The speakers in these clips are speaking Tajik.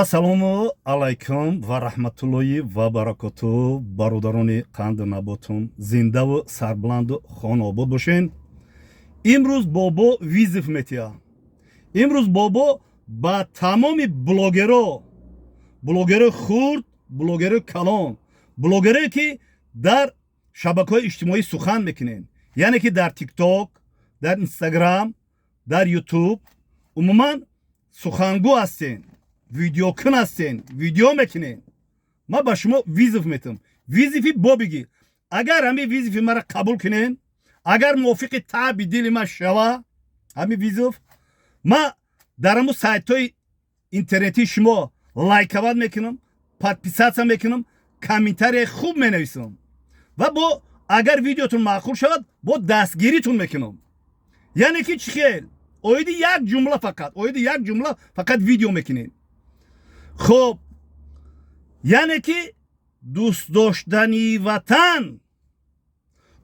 Ассалому алайкум ва раҳматуллоҳи ва баракоту, бародарони қанду наботум, зиндаву сарбуланду хонаобод бошен. Имрӯз бобо вызов метиҳад. Имрӯз бобо ба тамоми блогеро, блогерои хурд, блогерои калон, блогерое, ки дар шабакаҳои иҷтимоӣ сухан мекунед, яъне ки дар Тикток, дар Инстаграм, дар Ютуб, умуман сухангӯ ҳастен, видеокун ҳастен, видео мекунед, ман ба шумо вызов метавам, вызов и бобигӣ. Агар ҳамин вызов и маро қабул кунен, агар мувофиқи таъби дили ман шава ҳамин вызов, ман дар ҳамун сайтҳои интернетии шумо лайковать мекунам, подписаться мекунам, комментарияи хуб менависам ва бо агар видеотун маъқул шавад, бо дастгиритун мекунам. Яъне ки чӣ хел? Оиди як ҷумла, фақат оиди як ҷумла фақат видео мекунед. Хуб, яъне ки дӯст доштани ватан,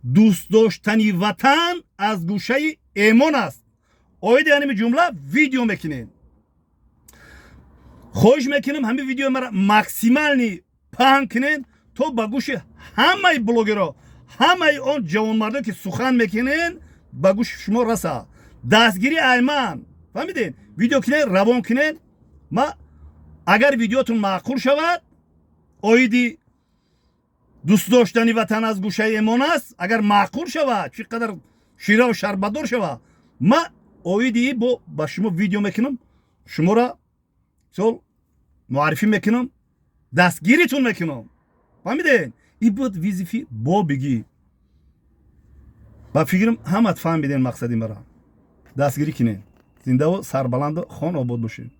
дӯст доштани ватан аз гӯшаи эмон аст. Оиди ҳамин ҷумла видео мекунед. Хоҳиш мекунам, ҳамин видеои мара максимально паҳн кунед, то ба гӯши ҳамаи блогеро, ҳамаи он ҷавонмардое, ки сухан мекунед, ба гӯши шумо раса. Дастгирӣ айман, фаҳмидед? Видео кунед, равон кунед. Ма агар видеотун маъқул шавад, оиди дӯст доштани ватан аз гӯшаи эмон аст, агар маъқул шавад, чӣ қадар шираву шарбатдор шавад, ма оиди бо ба шумо видео мекунам, шуморо мисол муаррифӣ мекунам, дастгиритун мекунам. Фаҳмидед? И буд вызов и бобигӣ. Ба фикрам, ҳамат фаҳмиден мақсади мара. Дастгирӣ кунед. Зиндаву сарбаланду хон обод бошед.